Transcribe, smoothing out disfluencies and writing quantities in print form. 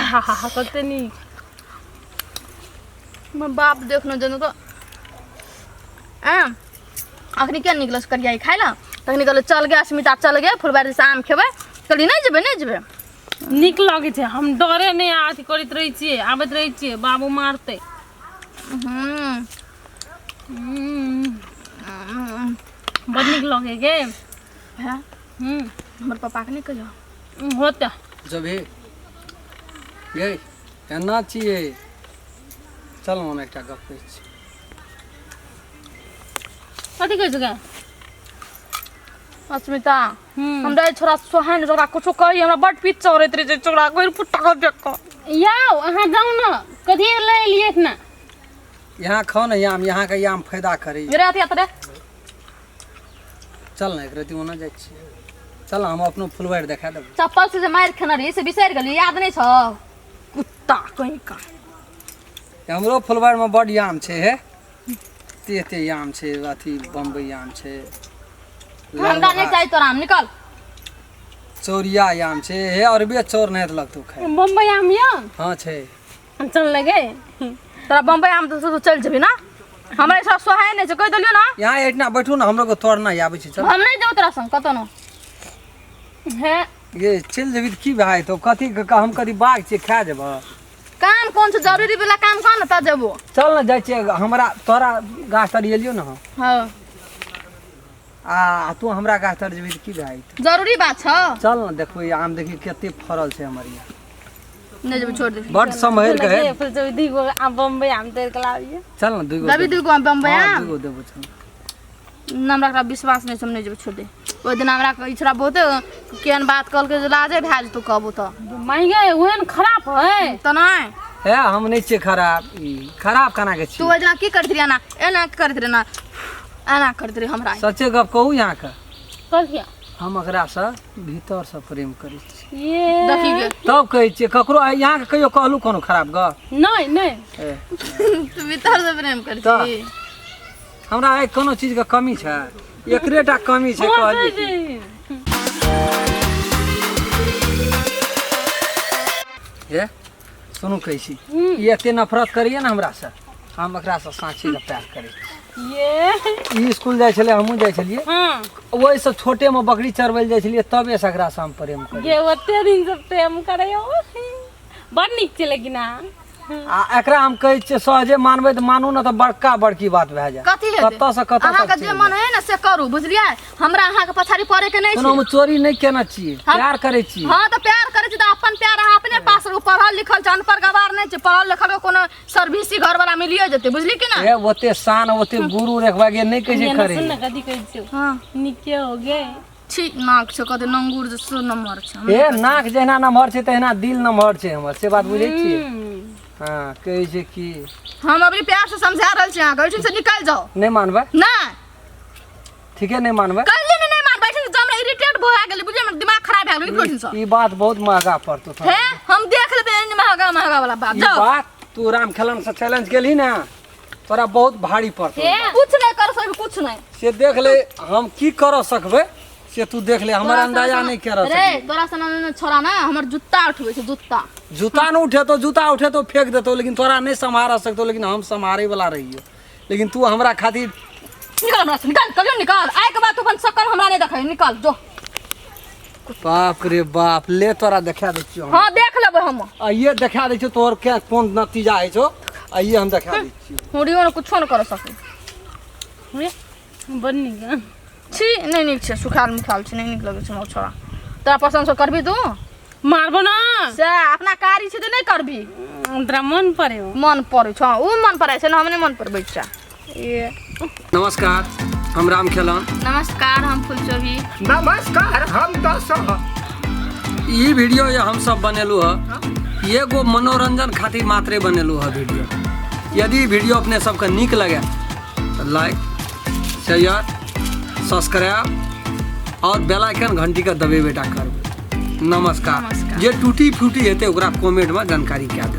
हा हा हा कते नीक। हमर बाप देखने जनु तो आ अखनी किया निकलस करिया खाइ ला तखनी कहलो चल गया अस्मिता, चल गया फुलबाड़ी से आम खेबै। कहली नहीं जेबै, नहीं जेबै। नीक लगै छै, हम डरे नहि अथी करैत रहै छियै, आबैत रहै छियै, बाबू मारतै। बड नीक लगै गे। हैं? हमर पापा के नहीं कहियो। होतै। जबे गे एना छियै। चल हम एकटा गप कहै छी। कथी कहै छै गे? अस्मिता, हमरा ई छोरा सोहाय नहि, ओकरा कुछो कही हमरा बड पीत चढ़ैत रहै छै छोरा कोइ फुट्टा कऽ देख कऽ। याउ अहाँ जाउ ने, कथी लए एलियै एतना? यहाँ खाओ ने आम, यहाँ के आम फायदा करे। रे अथी अतरे। चल ने एक रति ओना जाइ छियै। चल हम अपनो फुलबाड़ी देखा देबै। चप्पल से जे मारि खेने रही से बिसरि गेली, याद नहि छौ? कुत्ता कहीं का। हमरो फुलबाड़ी में बड आम छै हे, एते एते आम छै, अथी बम्बई आम छै। हमरा नहि चाही तोरा आम, निकल। चौरिया आम छै हे, अरबे चौर नहि लगतौ खाय। बम्बई आम यऽ? हाँ छै। चल लगे। तोरा बम्बई आम तऽ तू चलि जेबही ना, हमरा ई सब सोहाय नहि छै, कहि देलियौ ना। यहाँ एहिठिना बैठू ने, हमरो के तोड़ना आबै छै। चल। हम नहि जेबौ तोरा संग कतौ न। हे ये चलि जेबही तऽ की भए जेतौ? कथी के हम कथी बाघ छियै खा जेबह? काम कोन छै जरूरी वाला काम कह ने तऽ जेबो। चल ने जाइ छियै, हमरा तोरा गाछ तर एलियौ ने हम। हाँ। आ तू हमरा गाछ तर जेबही तऽ की भए जेतौ? जरूरी बात छौ। चल ने देखबै आम, देखी कते फड़ल छै हमर यहाँ। नहि जेबै, छोड़ दे। बड सम्हरि के है। फिर जब दी गो आम बम्बई आम तोड़ के लाबिए। चल ने दुगो। देबी दुगो आम बम्बई हाँ, आम? दुगो देबो चल। न, हमरा एकरा विश्वास नहि छै, हम नहि जेबै, छोड़ दे। ओहि दिन हमरा ई छोरा बहुते केहन बात कहलकै जे लाजे भए जेतौ कहबो तऽ। माय ओहन खराब है। तऽ नहि। हे हम नहि छियै खराब, ई खराब केना के तू छियै? ओहि दिना की करैत रही? एना एना करैत रही ना, एना करैत रही हमरा। सच्चे गप कहू यहाँके? कहिया? हम एकरासँ भीतरसँ प्रेम करै छी। ये देखी गे। तब कहै छियै ककरो यहाँके कहियो कहलू कोनो खराब गप? नहीं नहीं। ए, तू भीतर से प्रेम करै तऽ। छी? हमरा आइ कोनो चीजके कमी छै? एकरे टा कमी छै कहलियै की। हे सुनू कहै छी, ई एते नफरत करैया ने हमरासँ, हम एकरासँ साँचीके प्यार करै छी। ये ई स्कूल जाइ छलै, हमहूँ जाइ छलियै। ओहिसँ छोटेमे बकरी चरबै लए जाइ छलियै, तबे से एकरासँ हम प्रेम करै। ये ओते दिन से प्रेम करे हो, बड़ नीक छै लेकिन अहाँ। आ एकरा हम कहै छियै सहजे मानबै तऽ मानू ने तऽ बड़का बड़की बात भए जायत। कथी हेतै? कतऽ से कतऽ तक अहाँके जे चलि मन है ने से करू, बुझलियै? हमरा अहाँके पछाड़ी पड़े के नहि कोनो छै। हम चोरी नहि केने छियै, प्यार करै छियै। हाँ तऽ प्यार करै छी तऽ अपन प्यार अहाँ अपने पास रखू। पढ़ल लिखल छै, अनपढ़ गवार नहि छै। पढ़ल लिखल के कोनो सर्विसी घर वाला मिलिए जेतै, बुझली कि ना? हे ओते शान ओते गुरु रखबा के नहि कहै छै ये ना करै। सुन ना, कथी कहै छियौ? हाँ। नीके हो गे। छी, नाक छै कते नंगूर जे सो नम्बर छै। हे नाक जहिना नमहर छै तहिना दिल नमहर छै हमर, से बात बुझै छियै? हाँ कहै छै कि हम अभी प्यार से समझा रहल छी अहाँके, एहिठाम से निकलि जाउ। नहि मानबै? नहि। ठीके नहि मानबै? कहलियै ने नहि मानबै। एहिठाम से हमरा इरिटेट भऽ गेलै, बुझलियै? हमर दिमाग खराब भए गेलै, निकलू एहिठाम से। ई बात बहुत महगा पड़तौ तोरा। हे हम देख लेबै एहन महगा महगा वाला बात। ई जाउ। बात तू राम खेलन से चैलेंज केलही ने, तोरा बहुत भारी पड़तौ। हे कुछ नहि कर सकबै, कुछ नहि। से देख ले हम की कर सकबै से तू देख ले, हमर तोरा अंदाजा सन- नहीं कर रे सकबै। तोरा सन छोरा ना हमर जूता उठबै छै, जूता। जूता न उठेतो, जूता उठेतो फेंक देतो, लेकिन तोरा नहीं सम्हारा सकतो, लेकिन हम सम्हारे वाला रहियो, लेकिन तू हमरा खातिर। निकल हमरा से, निकल, कहियो निकल। आइ के बाद तू अपन शकल हमरा नहि देखै, निकल जो। बाप रे बाप, ले तोरा देखा दै छियौ हम। हाँ देख लेबै हम। आइए देखा दै छियौ तोहर के कोन नतीजा होइ छौ, आइए हम देखा दै छियौ। हुरियो ने कुछो ने कर सकै। हे, बड़ नीक है। छी, नहि नीक छै, सुखाल मुखाल छै, नहि नीक लगै छै हमरा छोरा। तोरा पसन्द छौ करबी तू? मारबो ना। से अपना कारी छै तऽ नहि करबी? तोरा मन पड़े हो? मन पड़ै छौ, ओ मन पड़ै छै ने, हम नहि मन पड़बै छै। ये नमस्कार, हम राम खेलन। नमस्कार, हम फुलचोभी। नमस्कार, हम दशरथ। ई वीडियो ये हम सब बनेलू है, एगो मनोरंजन खातिर मात्रे बनेलू है वीडियो। यदि वीडियो अपने सबके नीक लगे तो लाइक शेयर सब्सक्राइब और बेल आइकन घंटी के दबेबे टा करबै। नमस्कार। नमस्कार। जे टूटी फूटी हेतै ओकरा कमेंट में जानकारी कए देबै।